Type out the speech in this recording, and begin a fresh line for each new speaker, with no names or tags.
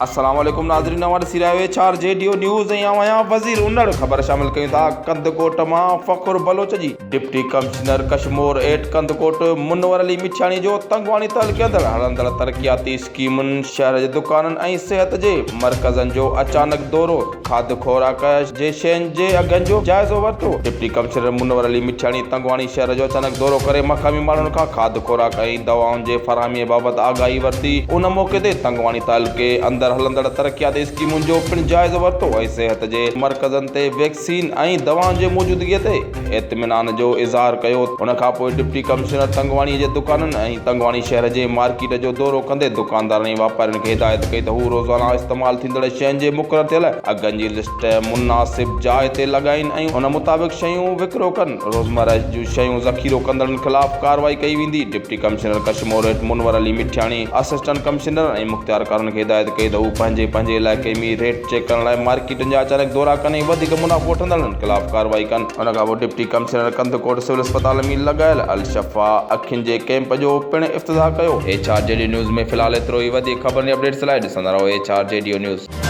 السلام عليڪم ناظرين اوهان ڏسي رهيا آهيو H R G D O news ۽ آئون آهيان وزير انڙ خبر شامل ڪيون ٿا ڪنڌڪوٽ مان فخر بلوچ جي deputy commissioner Kashmore eight Kandhkot Munawar Ali Mithiani جو تنگواڻي تعلقي اندر هلندڙ ترقياتي اسڪيمن شهر جي دڪانن ۽ صحت جي مرڪزن جو اچانڪ دورو کاڌ خوراڪ جي شين جي اگهن جو جائزو ورتو. ڊپٽي ڪمشنر منور علي مٺياڻي تنگواڻي شهر جو اچانڪ دورو ڪري مقامي ماڻهن کان کاڌ خوراڪ ۽ دوائن جي فراهمي بابت آگاهي ورتي. ان موقعي تي تنگواڻي تعلقي اندر هلندڙ ترقياتي اسڪيمن جو پڻ جائزو ورتو ۽ صحت جي مرڪزن تي ويڪسين ۽ دوائن جي موجودگي تي اطمينان جو اظهار ڪيو. ان کانپوء ڊپٽي ڪمشنر تنگواڻي جي دڪانن ۽ تنگواڻي شهر جي مارڪيٽ جو دورو ڪندي دڪاندارن ۽ واپارين کي هدايت ڪئي ته هو روزانه استعمال ٿيندڙ شين جي مقرر ٿيل اگهن جي لسٽ مناسب جاء تي لڳائين ۽ ان مطابق شيون وڪرو ڪن، روزمره جون شيون ذخيرو ڪندڙن خلاف ڪارروائي ڪئي ويندي، deputy commissioner Kashmore eight Munawar Ali Mithiani assistant ڪمشنرن ۽ مختيارڪارن کي هدايت ڪئي ته هو پنهنجي پنهنجي علائقي ۾ ريٽ چيڪ ڪرڻ لاء مارڪيٽن جا اچانڪ دورا ڪن ۽ وڌيڪ منافعو وٺندڙن خلاف ڪارروائي ڪن. ان کانپوء ڊپٽي ڪمشنر ڪنڌڪوٽ سول اسپتال ۾ لڳايل الشفا اکين جي ڪئمپ جو پڻ افتتاح ڪيو. H R G D news ۾ في الحال ايترو ئي وڌيڪ خبرن ۽ اپڊيٽس لاء ڏسندا رهو H R G D news.